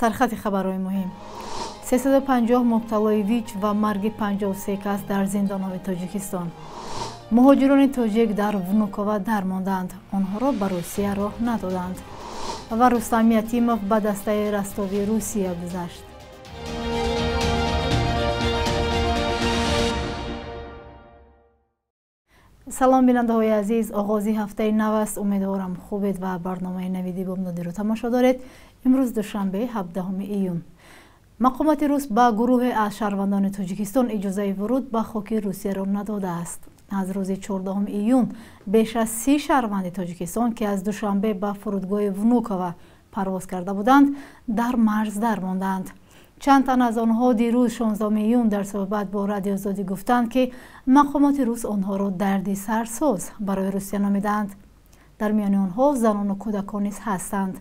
Сархати хабарҳои муҳим. 350 мубталои ВИЧ ва марги 53 кас дар зиндонҳои Тоҷикистон. Муҳоҷирони тоҷик дар Внукова дармонданд. Онҳоро ба Русия роҳ надоданд. Ва Рустам Ятимов ба дастаи Ростови Русия гузашт. Салом бинандаҳои азиз, оғози ҳафтаи нав аст. Умедворам хубед ва барномаи навиди бомдодиро тамошо доред. Имрӯз душанбе, 17 июн. Мақомоти рус ба гурӯҳе аз шаҳрвандони Тоҷикистон иҷозаи вуруд ба хоки Русияро надодааст. Аз рӯзи 14 июн беш аз 30 шаҳрванди Тоҷикистон, ки аз Душанбе ба фурудгоҳи Внукова парвоз карда буданд, дар марз дармонданд. Чанд тан аз онҳо дирӯз 16 июн дар суҳбат бо Радиои Озодӣ гуфтанд, ки мақомоти рус онҳоро дарди сарсоз барои Русия номидаанд. Дар миёни онҳо занону кӯдакон низ ҳастанд.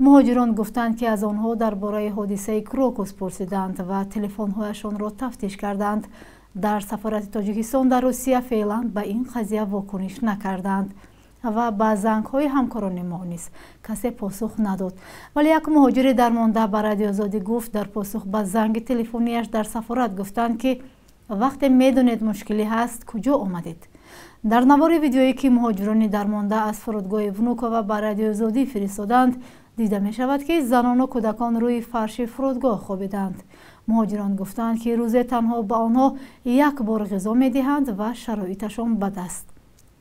Муҳоҷирон гуфтанд, ки аз онҳо дар бораи ҳодисаи Крокус пурсиданд ва телефонҳояшонро тафтиш карданд. Дар сафорати Тоҷикистон дар Русия феълан ба ин қазия вокуниш накарданд ва ба зангҳои ҳамкорони мо низ касе посух надод. Вале як муҳоҷири дармонда ба Радиои Озодӣ гуфт, дар посух ба занги телефонияш дар сафорат гуфтанд, ки вақте медонед мушкилӣ ҳаст, куҷо омадед? Дар навори видеое, ки муҳоҷирони дармонда аз фурудгоҳи Внукова ба Радиои Озодӣ фиристоданд, дида мешавад, ки занону кӯдакон рӯи фарши фурудгоҳ хобиданд. Муҳоҷирон гуфтанд, ки рӯзе танҳо ба онҳо як бор ғизо медиҳанд ва шароиташон бад аст.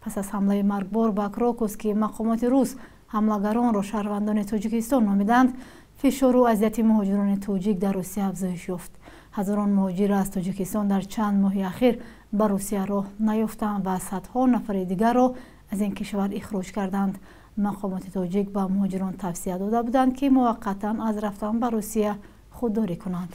Пас аз ҳамлаи маргбор ба Крокус, ки мақомоти рус ҳамлагаронро шаҳрвандони Тоҷикистон номиданд, фишору азияти муҳоҷирони тоҷик дар Русия афзоиш ёфт. Ҳазорон муҳоҷир аз Тоҷикистон дар чанд моҳи ахир ба Русия роҳ наёфтанд ва садҳо нафари дигарро аз ин кишвар ихроҷ карданд. Мақомоти тоҷик ба муҳоҷирон тавсия дода буданд, ки муваққатан аз рафтан ба Русия худдорӣ кунанд.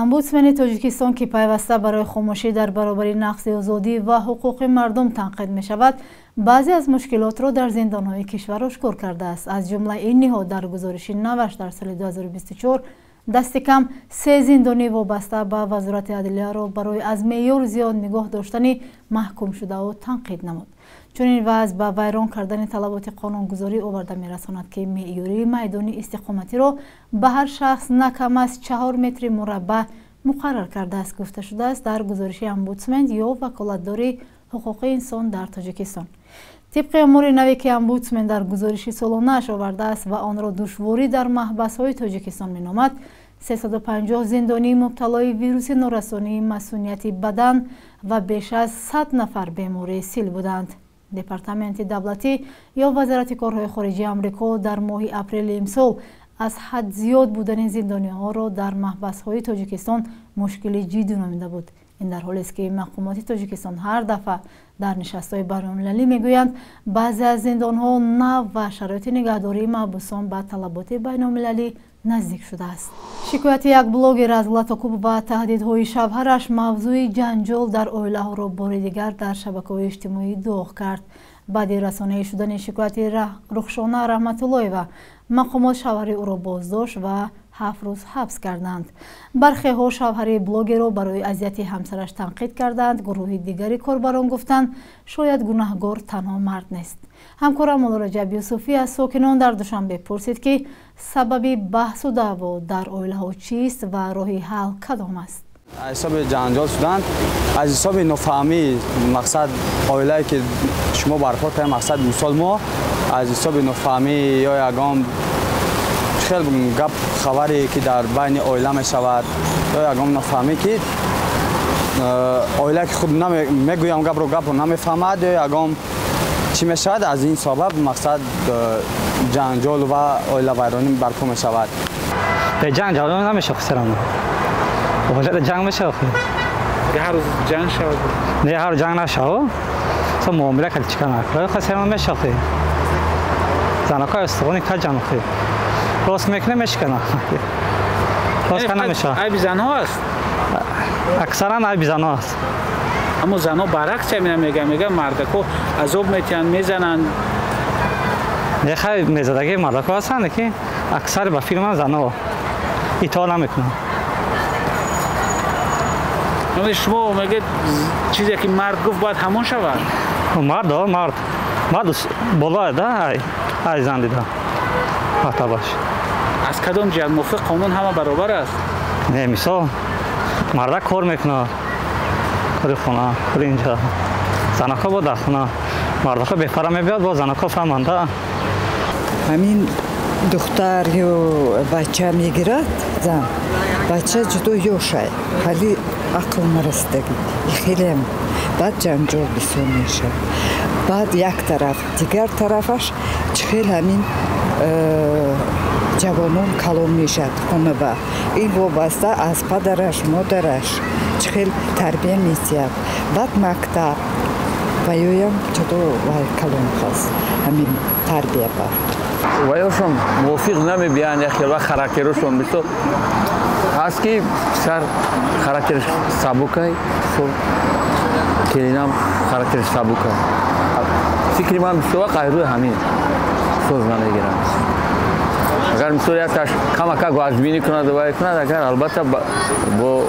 Омбудсмени Тоҷикистон, ки пайваста барои хомӯшӣ дар баробари нақзи озодӣ ва ҳуқуқи мардум танқид мешавад, баъзе аз мушкилотро дар зиндонҳои кишвар ошкор кардааст. Аз ҷумла ин ниҳод дар гузориши наваш дар соли 2024 дасти кам 3 зиндонӣ вобаста ба Вазорати адлияро барои аз меъёр зиёд нигоҳ доштани маҳкумшудао танқид намуд. Чунин вазъ ба вайрон кардани талаботи қонунгузорӣ оварда мерасонад, ки меъёри майдони истиқоматиро ба ҳар шахс на кам аз 4 метри мураббаъ муқаррар кардааст, гуфта шудааст дар гузориши омбудсмен ё ваколатдори ҳуқуқи инсон дар Тоҷикистон. Тибқи омори наве, ки омбудсмен дар гузориши солонааш овардааст ва онро душворӣ дар маҳбасҳои Тоҷикистон меномад, 350 зиндонии мубталои вируси норасонии масунияти бадан ва беш аз 100 нафар бемории сил буданд. Департаменти давлатӣ ё Вазорати корҳои хориҷии Амрико дар моҳи апрели имсол аз ҳад зиёд будани зиндониҳоро дар маҳбасҳои Тоҷикистон мушкили ҷиддӣ номида буд. Ин дар ҳолест, ки мақомоти Тоҷикистон ҳар дафъа дар нишастҳои байналмилалӣ мегӯянд, баъзе аз зиндонҳо нав ва шароити нигаҳдории маҳбусон ба талаботи байналмилалӣ наздик шудааст. Шикояти як блогер аз латокуб ва таҳдидҳои шавҳараш мавзӯи ҷанҷол дар оилаҳоро бори дигар дар шабакаҳои иҷтимоӣ доғ кард. Баъди расонаӣ шудани шикояти Рухшона Раҳматуллоева, мақомот шавҳари ӯро боздошт ва 7 рӯз ҳабс карданд. Бархеҳо шавҳари блогерро барои азияти ҳамсараш танқид карданд. Гурӯҳи дигари корбарон гуфтанд, шояд гунаҳгор танҳо мард нест. Ҳамкорам Муллораҷаб Юсуфӣ аз сокинон дар Душанбе пурсид, ки сабаби баҳсу даъво дар оилаҳо чист ва роҳи ҳал кадом аст. Аз ҳисоби ҷанҷол шуданд, аз ҳисоби нофаҳмӣ, мақсад оилае ки шумо барпо кардем, мақсад мисол мо аз ҳисоби нофаҳмӣ ё ягон хел гап хабаре ки дар байни оила мешавад ё ягон нофаҳмӣ ки оилае ки худ мегӯям гапро намефаҳмад ё ягон чӣ мешавад, аз ин сабаб мақсад ҷанҷол ва оилавайронӣ барпо мешавад. Бе ҷанҷол намешавад хусрам. Оилада ҷанг мешавад. Ҳар рӯз ҷанг шавад? Не, ҳар рӯз ҷанг нашавад. Со муомила кард чӣ кана. Хусрам мешавад. Занакҳои устухони каҷ ҷанг. Рост мекунем, мешикана. Рост кана мешавад. Айби занҳо аст? Аксаран айби занҳо аст. Аммо занҳо баръакс ҳамина мегӯянд, мегӯянд мардако азоб метиҳанд, мезананд. Не, хай мезадаги мардако ҳастанд, ки аксари ба фикри ман занҳо итоат намекунанд. Шумо мегӯед чизе ки мард гуфт бояд ҳамон шавад? Мард, мард. Мард болоя да, ай зан дида. Мартабаш. Аз кадом ҷиҳат мувофиқ қонун ҳама баробар аст? Не, мисол мардак кор мекунад, кори хона, кори инҷа. Занако бо дар хона, мардако бефара мебиёд, бо занако фаҳманда. Ҳамин духтар ё бача мегирад зан, бача ҷудо ёшай, ҳали ақл нарасидагӣ, хелеам баъд ҷанҷол бисёр мешавад. Баъд як тараф, дигар тарафаш чӣ хел ҳамин ҷавонон калон мешавад хонаба. Ин вобаста аз падараш, модараш чӣ хел тарбия медиҳад. Баъд мактаб ва ёям ҷудо калон ҳаст ҳамин тарбия ба. Ваёшон мувофиқ намебиянд, як хел ва характерошон бисёр ҳаст ки писар характераш сабукай, келинам характераш сабукай. Фикри ман бисёр вақт айрӯи ҳамин соз намегирам. Агар мисол якташ камакак вазбинӣ кунад вай кунад, агар албатта бо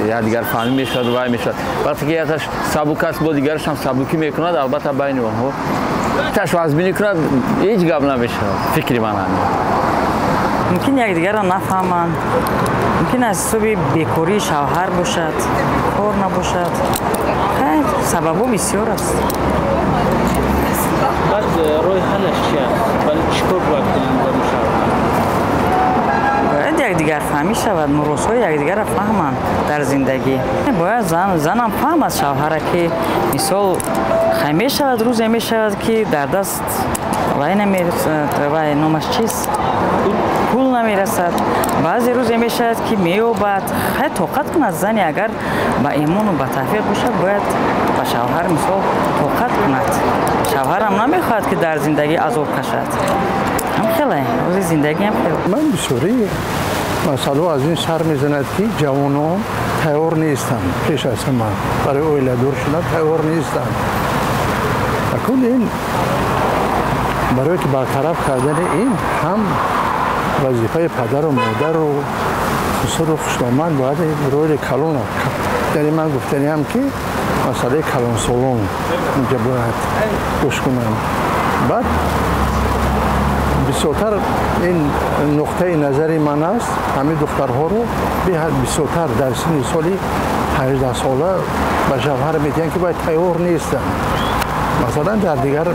якдигар фаҳмӣ мешавад вай мешавад. Вақте ки якташ сабук аст, бо дигарашам сабукӣ мекунад, албатта байни онҳо таш вазбинӣ кунад, ҳеҷ гап намешавад. Фикри ман ҳамин. Мумкин якдигарро нафаҳманд, мумкин аз ҳисоби бекории шавҳар бошад, кор набошад. Сабабҳо бисёр аст. Баъд роҳи ҳаллаш чи аст? Вале чӣ кор бояд кунанд зану шавҳар? Бояд якдигарфаҳмӣ шавад, муросҳои якдигарро фаҳманд дар зиндагӣ. Бояд занам фаҳмад шавҳара, ки мисол хай мешавад, рӯзе мешавад, ки дар даст вай намерасад, вай номаш чист? Пул намерасад. Баъзе рӯзе мешавад, ки меёбад. Хай тоқат кунад зане, агар ба имону ба тавфиқ бошад, бояд ба шавҳар мисол тоқат кунад. Шавҳарам намехоҳад, ки дар зиндагӣ азоб кашад. Ҳам хеле, рӯзи зиндагӣ ҳам хеле. Ман бисёри масъалаҳо аз ин сар мезанад, ки ҷавонон тайёр нестанд, пеш аз ҳама барои оиладор шудан тайёр нестанд. Акун ин барои ки бартараф кардани ин ҳам вазифаи падару модару хусуру хушдоманд бояд роли калон. Яъне ман гуфтаниам, ки масъалаи калонсолон инҷа бояд гӯш кунанд. Баъд бисёртар ин нуқтаи назари ман аст, ҳамин духтарҳоро беҳад бисёртар дар синни соли 18 сола ба шавҳар медиҳанд, ки бояд тайёр нестанд. Масалан дар дигар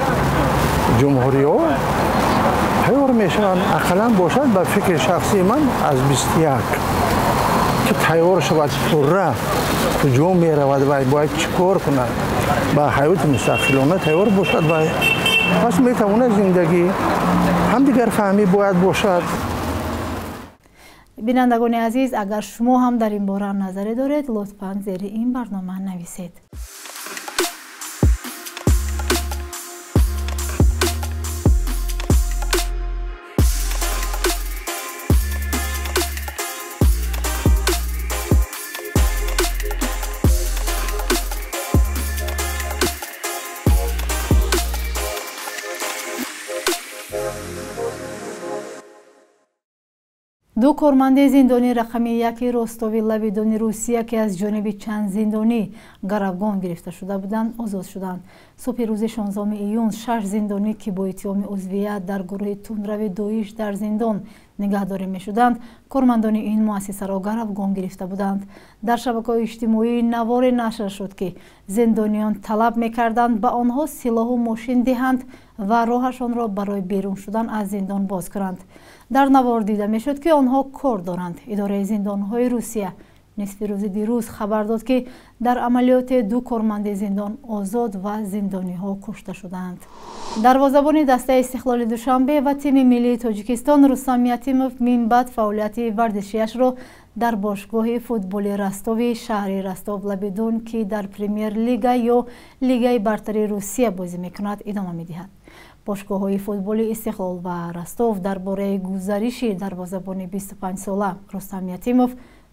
ҷумҳуриҳо тайёр мешаванд, ақаллан бошад ба фикри шахсии ман аз 21 ки тайёр шавад, пурра куҷо меравад ва бояд чӣ кор кунад, ба ҳаёти мустақилона тайёр бошад ва пас метавонад зиндагӣ ҳамдигарфаҳмӣ бояд бошад. Бинандагони азиз, агар шумо ҳам дар ин бора назаре доред, лутфан зери ин барнома нависед. Ду корманди зиндони рақами 1 Ростови лаби Дони Русия, ки аз ҷониби чанд зиндонӣ гаравгон гирифта шуда буданд, озод шуданд. Субҳи рӯзи 16 июн 6 зиндонӣ, ки бо иттиҳоми узвият дар гурӯҳи тундрави Доиш дар зиндон нигаҳдорӣ мешуданд, кормандони ин муассисаро гаравгон гирифта буданд. Дар шабакаҳои иҷтимоӣ наворе нашр шуд, ки зиндониён талаб мекарданд ба онҳо силоҳу мошин диҳанд ва роҳашонро барои берун шудан аз зиндон боз кунанд. Дар навор дида мешуд, ки онҳо кор доранд. Идораи зиндонҳои Русия нисфи рӯзи дирӯз хабар дод, ки дар амалиёте ду корманди зиндон озод ва зиндониҳо кушта шудаанд. Дарвозабони дастаи Истиқлоли Душанбе ва тими миллии Тоҷикистон Рустам Ятимов минбаъд фаъолияти варзишиашро дар бошгоҳи футболи Ростови шаҳри Ростов лаби Дон, ки дар премер-лига ё лигаи бартари Русия бозӣ мекунад, идома медиҳад. Бошгоҳҳои футболи Истиқлол ва Ростов дар бораи гузариши дарвозабони 25-сола Рустам Ятимов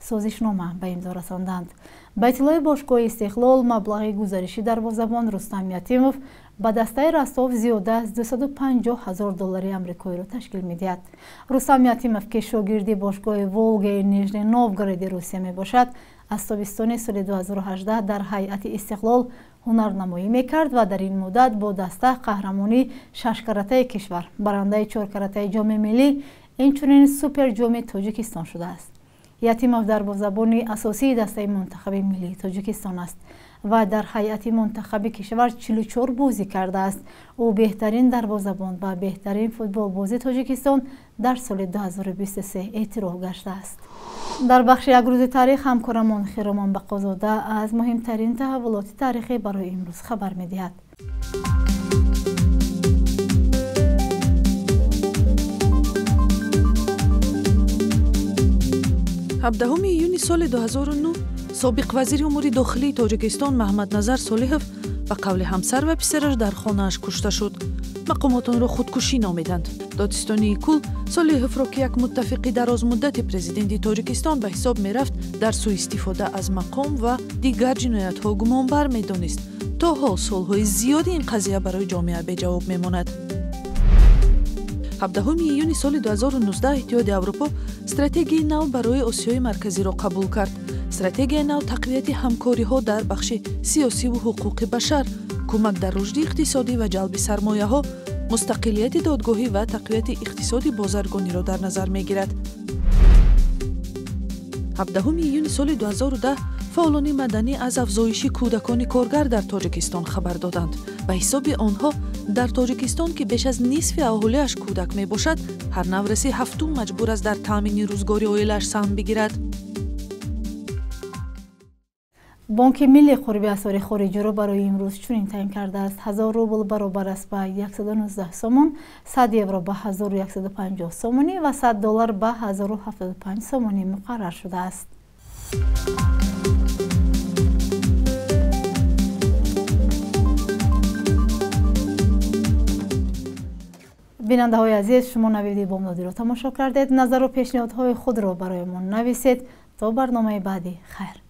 созишнома ба имзо расонданд. Ба иттилои бошгоҳи Истиқлол, маблағи гузариши дарвозабон Рустам Ятимов ба дастаи Ростов зиёда аз 250 ҳазор доллари амрикоиро ташкил медиҳад. Рустам Ятимов, ки шогирди бошгоҳи Волгаи Нижний Новгороди Русия мебошад, аз тобистони соли 2018 дар ҳайати Истиқлол ҳунарнамоӣ мекард ва дар ин муддат бо даста қаҳрамонии шашкаратаи кишвар, барандаи чоркаратаи ҷоми миллӣ, Инчунин суперҷоми Тоҷикистон шудааст. Ятимов дарвозабони асосии дастаи мунтахаби миллии Тоҷикистон аст ва дар ҳайати мунтахаби кишвар 44 бозӣ кардааст. Ӯ беҳтарин дарвозабон ва беҳтарин футболбози Тоҷикистон дар соли 2023 эътироф гаштааст. Дар бахши як рӯзи таърих ҳамкорамон Хиромон Бақозода аз муҳимтарин таҳаввулоти таърихӣ барои имрӯз хабар медиҳад. 17 июни соли 2009 собиқ вазири умури дохилии Тоҷикистон Маҳмадназар Солиҳов ба қавли ҳамсар ва писараш дар хонааш кушта шуд. Мақомот онро худкушӣ номиданд. Додситонии Кул Солиҳовро, ки як муттафиқи дарозмуддати президенти Тоҷикистон ба ҳисоб мерафт, дар сӯистифода аз мақом ва дигар ҷиноятҳо гумонбар медонист. То ҳол суолҳои зиёди ин қазия барои ҷомеа беҷавоб мемонад. 17 июни соли 2019 Иттиҳоди Аврупо стратегияи нав барои Осиёи Марказиро қабул кард. Стратегияи нав тақвияти ҳамкориҳо дар бахши сиёсиву ҳуқуқи башар, кӯмак дар рушди иқтисодӣ ва ҷалби сармояҳо, мустақилияти додгоҳӣ ва тақвияти иқтисоди бозаргониро дар назар мегирад. 17 июни соли 2010 фаъолони маданӣ аз афзоиши кӯдакони коргар дар Тоҷикистон хабар доданд. Ба ҳисоби онҳо дар Тоҷикистон, ки беш аз нисфи аҳолиаш кӯдак мебошад, ҳар навраси ҳафтум маҷбур аст дар таъмини рӯзгори оилааш саҳм бигирад. Бонки милли қурби асъори хориҷиро барои имрӯз чунин таъин кардааст. 1000 рубл баробар аст ба 119 сомон, 100 евро ба 1150 сомонӣ ва 100 доллар ба 1075 сомонӣ муқаррар шудааст. Бинандаҳои азиз, шумо навиди бомдодиро тамошо кардед. Назару пешниҳодҳои худро барои мо нависед. То барномаи баъдӣ хайр.